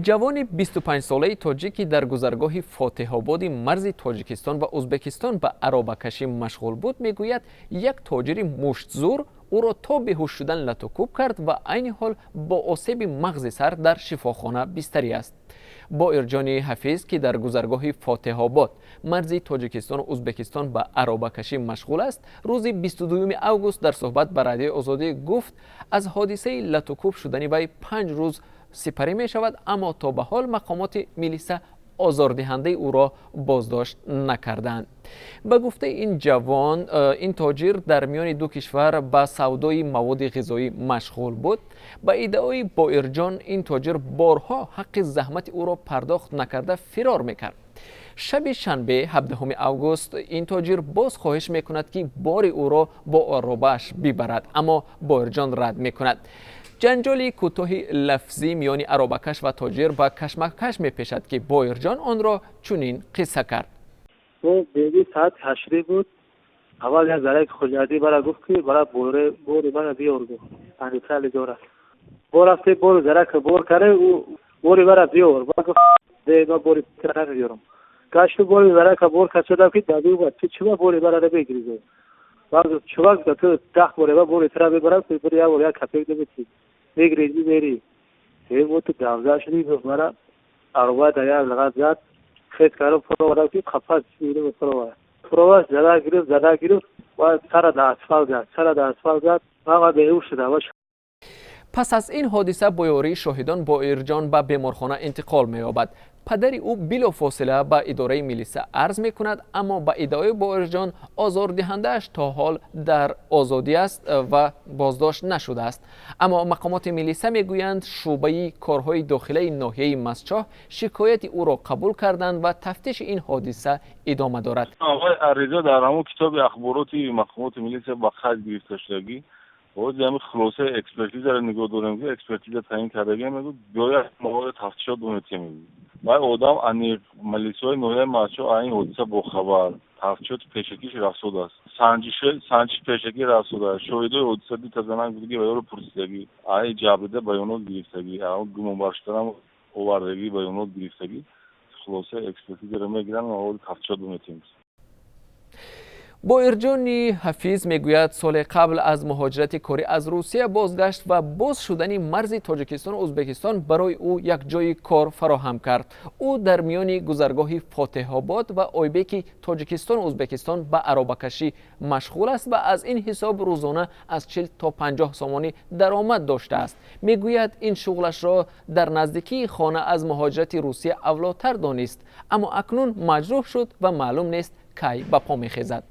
Ҷавони 25-солаи тоҷик, ки дар гузаргоҳи Фотеҳободи марзи Тоҷикистон ва Узбекистон ба аробакашӣ машғул буд, мегӯяд, як тоҷири муштзур ӯро то беҳуш шудан латукӯб кард ва айни ҳол бо осеби мағзи сар дар шифохона бистарӣ аст. Боирҷони Ҳафиз, ки дар гузаргоҳи Фотеҳобод марзи Тоҷикистону Узбекистон ба аробакашӣ машғул аст, рӯзи 22 август дар суҳбат ба Радиои Озодӣ гуфт, аз ҳодисаи латукӯб шудани вай 5 рӯз сипарӣ мешавад, аммо то ба ҳол мақомоти милиса озордиҳандаи ӯро боздошт накарданд. Ба гуфтаи ин ҷавон, ин тоҷир дар миёни ду кишвар ба савдои маводи ғизоӣ машғул буд. Ба иддаои Боирҷон, ин тоҷир борҳо ҳаққи заҳмати ӯро пардохт накарда фирор мекард. Шаби шанбе, 17 август, ин тоҷир боз хоҳиш мекунад, ки бори ӯро бо аробааш бибарад, аммо Боирҷон рад мекунад. Ҷанҷоли кӯтоҳи лафзӣ миёни аробакаш ва тоҷир ба кашмакаш мепешад, ки Боирҷон онро чунин қисса кард. Беги соати 8 буд. Аввал як зараки хуҷандӣ бара гуфт, ки бара бори мана биёр, гуфт, панҷсали дорад. Бо рафте, бори зарака бор карде, ӯ бори мара биёр. Ба гуфт: «Не, ман бори намебиёрам». Гашту бори зарака бор кард, шудам, ки даду ту чиба бори мара намегирӣ? Гуфт: «Чувак, ту 10 боре ма бори тура мебарам, ту як бор як копейка наметӣ, мегирӣ, мери». Мо ту гавза шудӣ, гуфт, мара ароба дар як лағат зад, хет кардам, фуровардам, ки қапас фуровард, фуровард, зада гирифт, зада гирифт ва сара дар асфалт зад, сара дар асфалт зад, ман беҳуш шудам. Пас аз ин ҳодиса бо ёрии шоҳидон Боирҷон ба беморхона интиқол меёбад. Падари ӯ билофосила ба идораи милиса арз мекунад, аммо ба иддаои Боирҷон, озордиҳандааш то ҳол дар озодӣ аст ва боздошт нашудааст. Аммо мақомоти милиса мегӯянд, шӯъбаи корҳои дохилаи ноҳияи Мастчоҳ шикояти ӯро қабул карданд ва тафтиши ин ҳодиса идома дорад. Ариза дар ҳамон китоби ахбороти мақомоти милиса ба қайд гирифта шудагӣ. Боз ҳами хулосаи экспертизаро нигоҳ дорем, ки экспертиза таъин кардагӣ, мегӯ, бояд маводи тафтишот донетем. Вай одам аниқ, милисияи ноҳияи Мастчоҳ ин ҳодиса бохабар, тафтишоти пешакиш рафтодааст, санҷиши пешакӣ рафтодааст. Шоҳидои ҳодиса дута занак будагӣ ва ёро пурсидагӣ, ай ҷабрида баёнот гирифтагӣ, гумонбаршудаам овардагӣ, баёнот гирифтагӣ. Хулосаи экспертизаро мегиранд, маводи тафтишот дометем. Боирҷони Ҳафиз мегӯяд, соли қабл аз муҳоҷирати корӣ аз Русия бозгашт ва боз шудани марзи Тоҷикистону Ӯзбекистон барои ӯ як ҷойи кор фароҳам кард. Ӯ дар миёни гузаргоҳи Фотеҳобод ва Ойбеки Тоҷикистону Ӯзбекистон ба аробакашӣ машғул аст ва аз ин ҳисоб рӯзона аз 40 то 50 сомонӣ даромад доштааст. Мегӯяд, ин шуғлашро дар наздикии хона аз муҳоҷирати Русия авлотар донист, аммо акнун маҷрӯҳ шуд ва маълум нест, кай ба по мехезад.